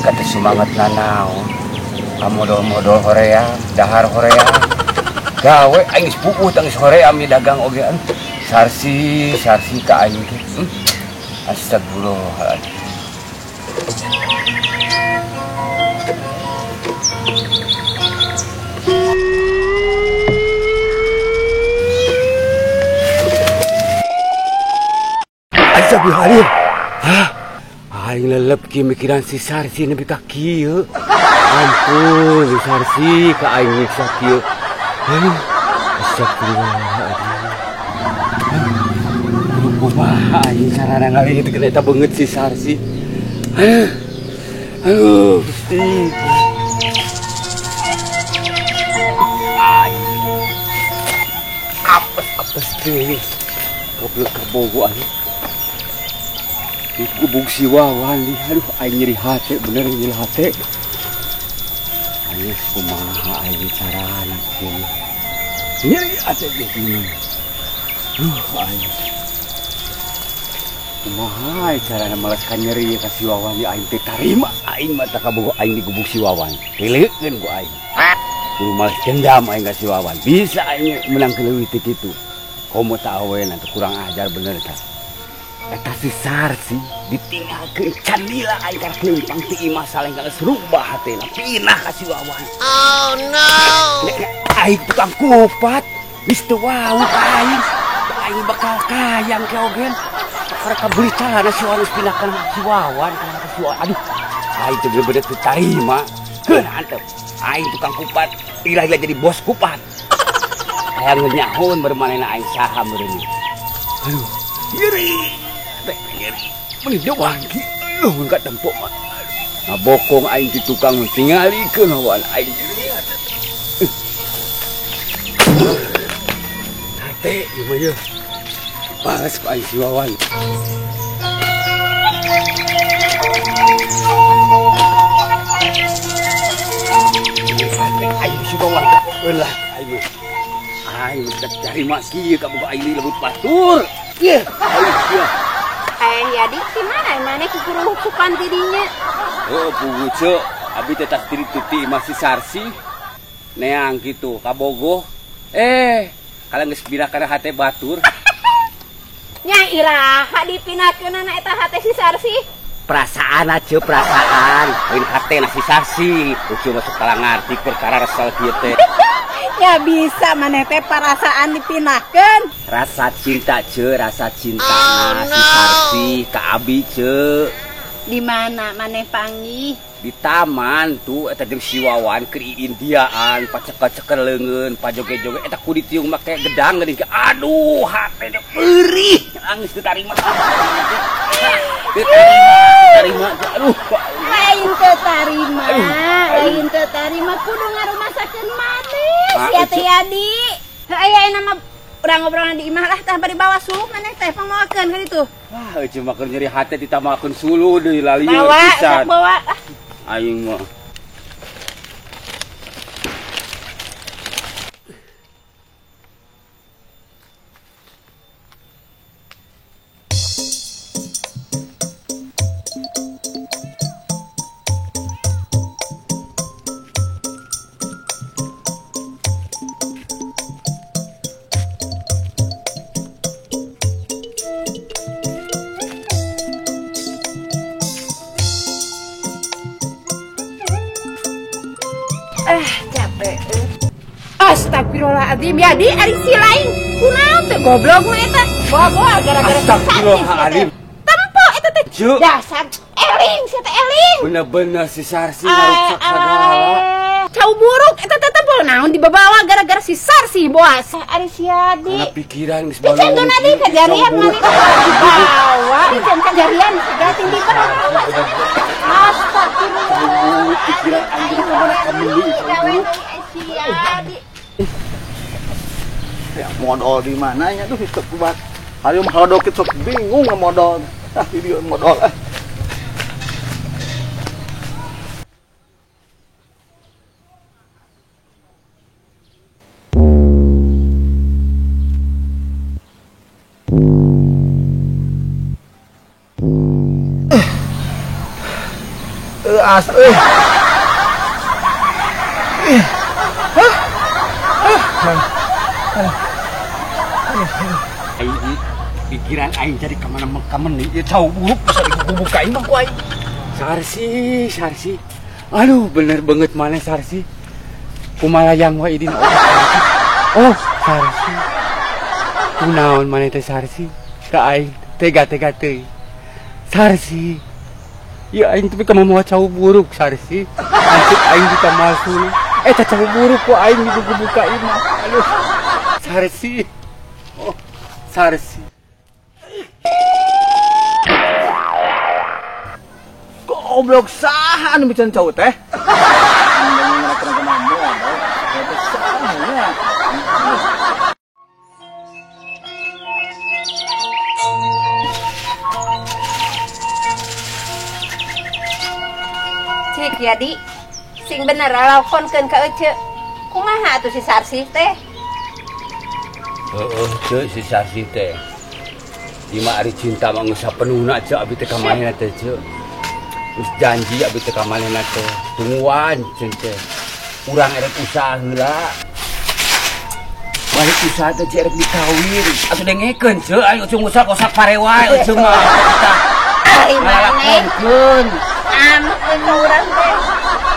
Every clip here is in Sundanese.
Nepi ka teu sumanget nanaon. Kamodol-modol hoream, dahar hoream. Gawe aing geus puguh tah geus hoream ieu dagang oge. Sarsi, sarsi ka aing teh. Astagfirullahaladzim. Astagfirullahaladzim. Hah? Aing lelep ki mikiran si Sarsi nepi ka kieu. Ampun, si Sarsi ka aing nyiksa kieu. Aduh, astagfirullahaladzim. Aduh, kumaha aing carana ngalingitkeun eta beungeut si Sarsi. Aduh, aduh, Gusti. Apes-apes deui. Goblok kabogo aing. Digubug si Wawan nih, aduh aing nyeri hate, bener nyeri hate. Aing kumaha aing carana kieu. Nyeri hate geus ini. Duh aing. Kumaha carana malaskan nyeri ka si Wawan di aing teh tarima aing mah tah kabogo aing digubug si Wawan. Lileukeun ku aing. Kudu malas dendam aing ka si Wawan. Bisa aing menang leuwih teh kitu. Komo tah aweuna teh kurang ajar bener tah. Eta si Sarsi ditinggalkeun can lila aing karek leumpang ti imah saleng geus rubah hatena pinah ka si Wawan. Oh no. Aing tukang kupat geus teu wau ka aing. Aing bakal kayang ke oge. Karek kabeli calana si Wawan geus pindah ka si Wawan ka si Wawan. Aduh, aing teh bener-bener teu tarima. Keun antep. Aing tukang kupat lila-lila jadi bos kupat. Hayang nyahoun bermanehna aing saha meureun. Aduh, nyeri. Teh nyeri. Meuni wangi. Aduh, enggak tempok mah. Ngabokong aing ti tukang tingalikeun hawan aing nyeri. Hate ieu mah yeuh. Balas ku aing si Wawan. Hate aing si Wawan. Eulah aing mah. Aing teh cari mak kieu ka boga aing lebut batur. Yeuh, aing kieu. Yadi, di mana mana kukuruhukan tidinya? Oh, pugu cek, abi teh tas diri tuti imah si Sarsi, neang gitu, kabogoh. Kalau geus pindah kana hate batur. Nya iraha dipindahkeunana eta hate si Sarsi? Perasaan aja perasaan, lain hate na si Sarsi, ucu masuk kalangarti perkara resel kieu teh. Ya bisa maneh teh perasaan dipindahkeun. Rasa cinta ce, rasa cinta oh, no. Si Sarsi ka abi ce. Di mana maneh panggih? Di taman tuh eta jeung si Wawan keur Indiaan, pacekel-cekel leungeun, pajoge-joge eta ku ditiung make gedang geuning. Aduh, hate teh peurih, anggeus teu tarima. Teu tarima, aduh. Lain teu tarima, lain teu tarima kudu ngarumasakeun maneh sia teh Yadi. Heuh aya mah urang ngobrol di imah lah tah bari bawa suluh maneh teh pangmawakeun ka ditu. Wah, eueuh mah keur nyeri hate ditamakeun suluh deui lalieur pisan. Bawa, bawa. Aing mah. Capek. Astagfirullahaladzim, Yadi, ari si lain. Kunaon teh goblok mah eta? Bawa-bawa gara-gara Astagfirullahaladzim. Tempo eta teh. Dasar eling sia teh eling. Bener-bener si Sarsi ngaruksak sagala. Cau buruk eta teh tempo naon dibabawa gara-gara si Sarsi boas. Ari si Yadi. Kana pikiran geus balong. Dicenton adi kajarian maneh dibawa. Dicenton kajarian segala tinggi bawa. Astagfirullah. Pikiran anjing kemana kamu buruk. Ya modal di mananya tuh hidup kuat. Hari mah kalau dokit sok bingung ngemodal. Ah, video modal ah. Panas euy. Hah? Aing pikiran aing jadi kemana kameni ieu cau buruk bisa dibuka aing mah ku aing. Sarsi, Sarsi. Aduh, bener banget mana Sarsi. Kumalayang wae idin. Oh, Sarsi. Kunaon maneh teh Sarsi? Ka aing tega-tega teuing. Sarsi. Ya aing tapi kamu mau cau buruk Sarsi. Nanti aing kita masuk. Eta cau buruk ku aing dibuka-buka imah. Aduh. Sarsi. Oh, Sarsi. Goblok saha anu bican cau teh? Cik ya di, sing bener lakonkeun ka ece. Kumaha atuh si Sarsi teh? Heeh, ceu si Sarsi teh. Di mah ari cinta mah geus sapenuhna ceu abi teh ka manehna teh ceu. Geus janji abi teh ka manehna teh. Tungguan ceun teh. Urang erek usaha heula. Balik usaha teh ceu erek dikawin. Atuh dengekeun ceu, ayo ceu ngusak osak pare wae ceu mah. Ari maneh. Amek ka urang teh.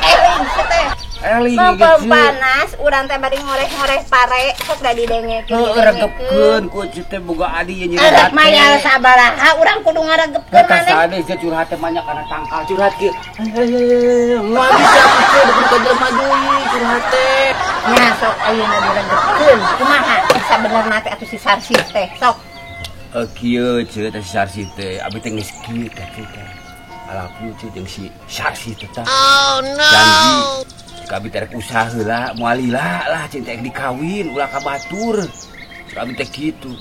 Eling teh. Eling mumpung panas, urang teh bari ngoreh-ngoreh pare, sok da didengekeun. Heuh, regepkeun ku ceu teh boga adi ye nyeri hate. Mayal sabaraha urang kudu ngaregepkeun maneh. Ka sade ceu curhat teh banyak kana tangkal curhat kieu. Moal bisa ceu deukeut ka jelema deui curhat teh. Nya sok ayeuna diregepkeun. Kumaha sabenerna teh atuh si Sarsi teh, sok. Kieu ceu teh si Sarsi teh, abi teh geus kieu ka ceu teh. Alapu ceu jeung si Sarsi teh tah. Oh no. Janji abi teh rek usaha heula, moal lila lah cing teh dikawin ulah ka batur. Cek abi teh kitu.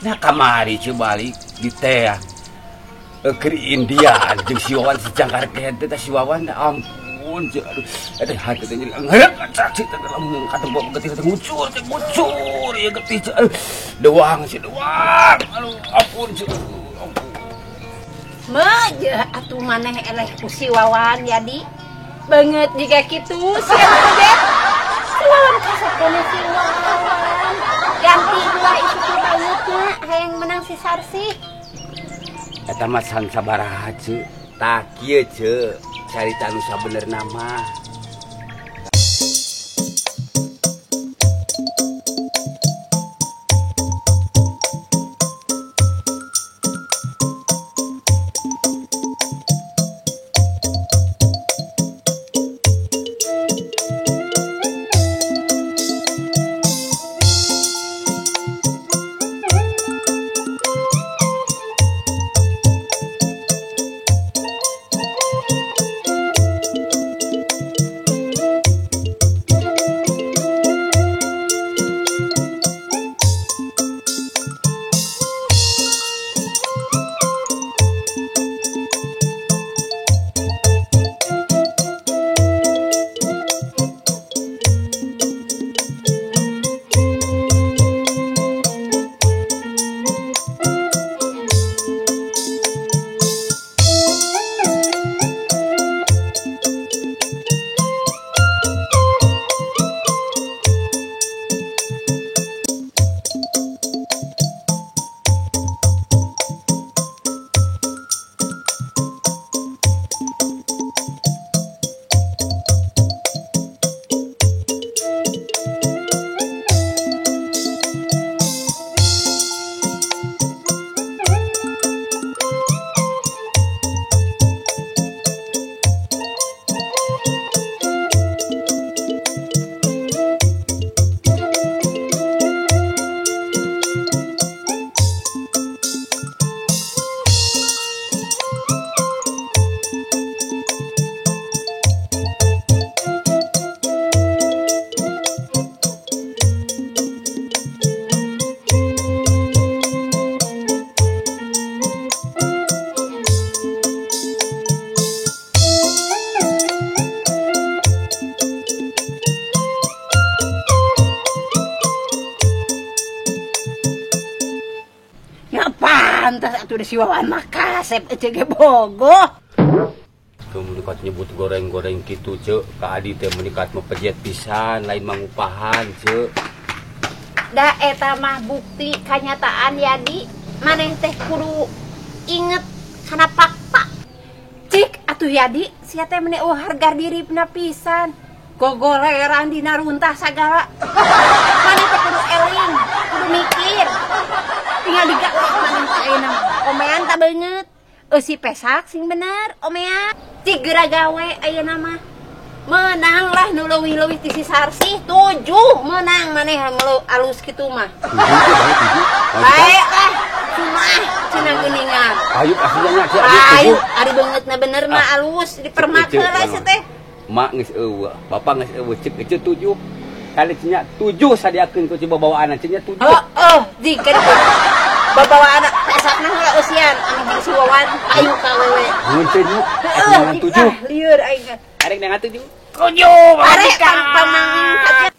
Nah kamari ceu balik di teh. Keur India jeung si Wawan si jangkar teh teh si Wawan ampun ceu aduh eta hate teh nyeri ngeureuk cak ceu teh lamun katembok getih teh ngucur teh ngucur ieu getih ceu aduh dewang si dewang aduh ampun ceu ampun. Meuh atuh maneh eleh ku si Wawan jadi banget jika kitu si Kajet. Si Wawan kasepkeun si Wawan. Ganti dua isu bangetna hayang menang si Sarsi. Eta mah san sabaraha ceu. Tah kieu ceu carita nu sabenerna mah. Pantas atuh si Wawan mah kasep ece ge bogoh. Teu menikat nyebut goreng-goreng kitu, Ceu. Ka Adi teh menikat mepejet pisan, lain mangupahan, Ceu. Da eta mah bukti kanyataan Yadi. Maneh teh kudu inget kana fakta. Cik atuh Yadi, sia teh meni eueuh harga diri na pisan. Gogoleran dina runtah sagala. Maneh teh kudu eling, kudu mikir. Tinggal digawe maneh teh ayeuna. Omean ta beungeut. Eusi pesak sing bener omean. Cik geura gawe ayeuna mah. Menang lah nu leuwih-leuwih ti si Sarsih 7 menang maneh alus kitu mah. Bae lah cuma cenah geuningan. Ayu aslinya nya Adi. Ayu ari beungeutna bener mah alus dipermakeun lah sia teh. Mak geus eueuh, bapak geus eueuh, cek ece 7. Kali cenah 7 sadiakeun ku babawaanna cenah 7. Heeh, jika babawaanna pesakna heula eusian anu jeung si Wawan ayu ka wewe. Mun teh nya 7. Lieur aing. Arek dengan 7. 7 arek pamang.